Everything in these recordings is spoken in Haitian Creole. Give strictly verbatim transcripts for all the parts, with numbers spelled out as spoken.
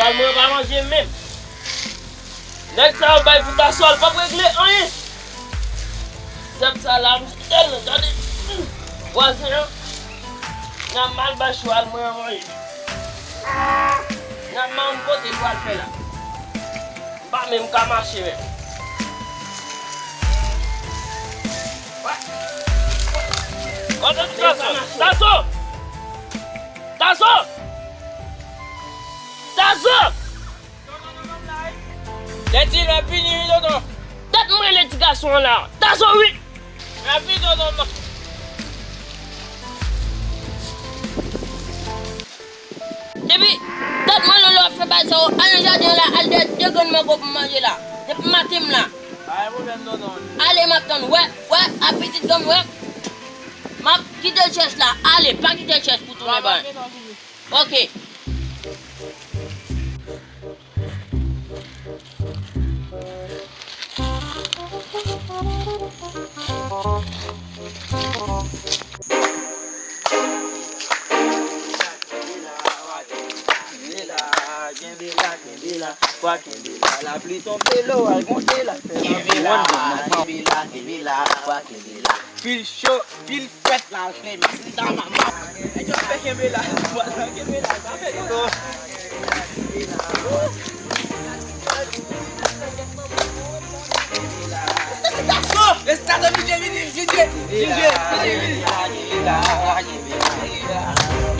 Mwen pa manje menm. Nèg sa yo bay pou Taso, l p ap regle anyen. Zèb sa la, m tèlman tande. Vwazen an, n a mal bay chwal mwen an manje. N a mal kote l pral fè la. M pa menm ka mache menm. Kote ti gason? Taso! Taso! Taso! Tèt ti lè pini wi tonton. Tèt mwen le ti gason an la. Taso wi. Lè pini tonton. Depi tèt mwen lolo ap fè bagay sa yo, al nan jaden an la, al dèyè de grenn mango pou m manje la. Depi maten m la. Pa gen pwoblèm tonton. Ale m ap tann. Wè, wè, a pitit granm wè. M ap kite chèch la. Ale, pa kite chèch pou tounen ban. Ok. Kenbe la, kenbe la, wa kenbe la. Lapli tonbe, lo al gronde, l al fè kenbe la, kenbe la, kenbe la, wa kenbe la. Pil cho, pil fèt la, al fè mèsi ta manman. Nèg yo fè kenbe la, kenbe la, sa fè tonton. Gason! Estado vide, vide, vide, vide, vide.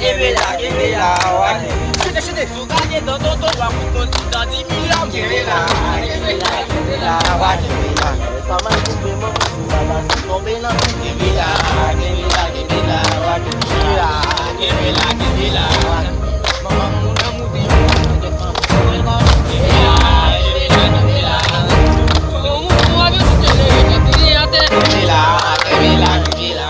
Kenbe la, kenbe la, wa kenbe la. Chute, chute. Si w gade dan tonton, w a kout tonton dan di milyon. Kenbe la, kenbe la, kenbe la, wa kenbe la. Sa mal koupe manman, si w pa la, si tonbe nan. Kenbe la, kenbe la, kenbe la, wa kenbe la. Kenbe la, kenbe la, wa kenbe la. Manman moun an moute yon moute fanm. Kenbe la, kenbe la, kenbe la. Kenbe la, kenbe la, kenbe la.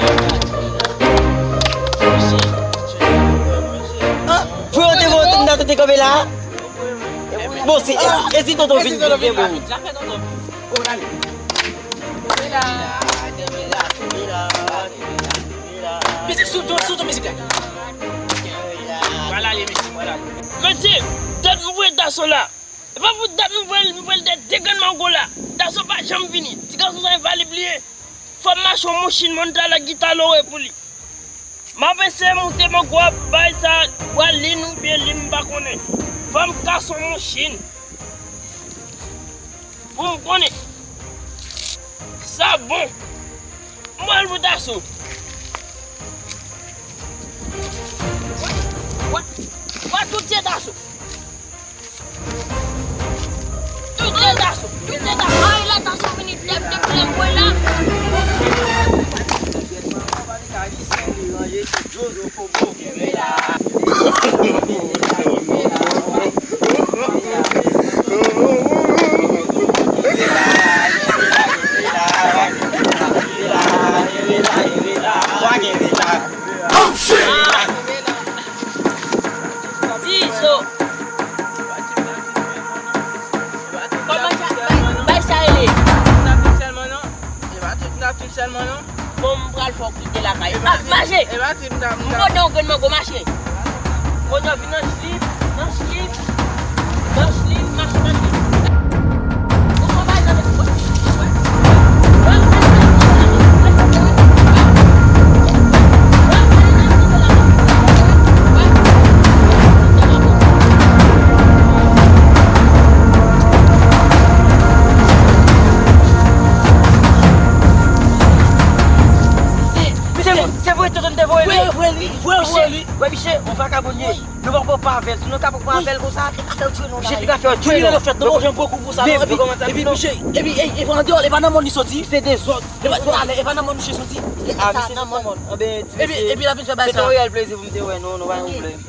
An, pou yo te voye tonton, tonton te kanpe la. Bon, si, e si, e si tonton vin, vin, vin, bon. Mizik, sou ton, sou ton mizik la. Pral ale, mesye, pral ale. Mesye, dat m voye Taso la. E pa pou dat m voye l, m voye l dèyè de grenn mango la. Taso pa janm vini. Ti gason sa envalib li ye. Fò m mache yon mouchin, mwen ta la gita lore pou li. M ap eseye moute mango a bay sa, bwa lin oubyen lim, m pa konnen. Fò m kase yon mouchin. Pou m konnen. Sa bon. Mwen al pou Taso. Wa, wa, wa, tout se Taso. Tout se Taso, tout se Taso. Ay, la Taso vini, lèm, lèm, lèm, mwen la. Zizo. Kòman sa, bay, bay sa rele? Bon, m pral fè w kite lakay. Ma-, mache! M voye w grenn mango, mache! Kounye a vin nan slip, nan slip, nan slip, mache, mache. Ou travay nan Se, se, se vre, tonton te voye li. Vre, vre, vre, vre, vre. Wè, misye, yon vakabon li ye. Nou pa pran pa avè l. Si nou ka pran pa avè l konsa, misye te ka fè yo tchwe nou. Kriminèl yo fèt, nou pa pran gwo kou pou sa, non. Epi, epi, misye, epi, e, e, andeyò, e pa nan mòn li soti. Se dezòd. E pa, e pa nan mòn misye soti. Ah, misye soti nan mòn. Anben, ti mesye, epi, epi, la vin fè bagay sa. Se te yon reyèl plezi pou m te wè nou, nou pa gen pwoblèm.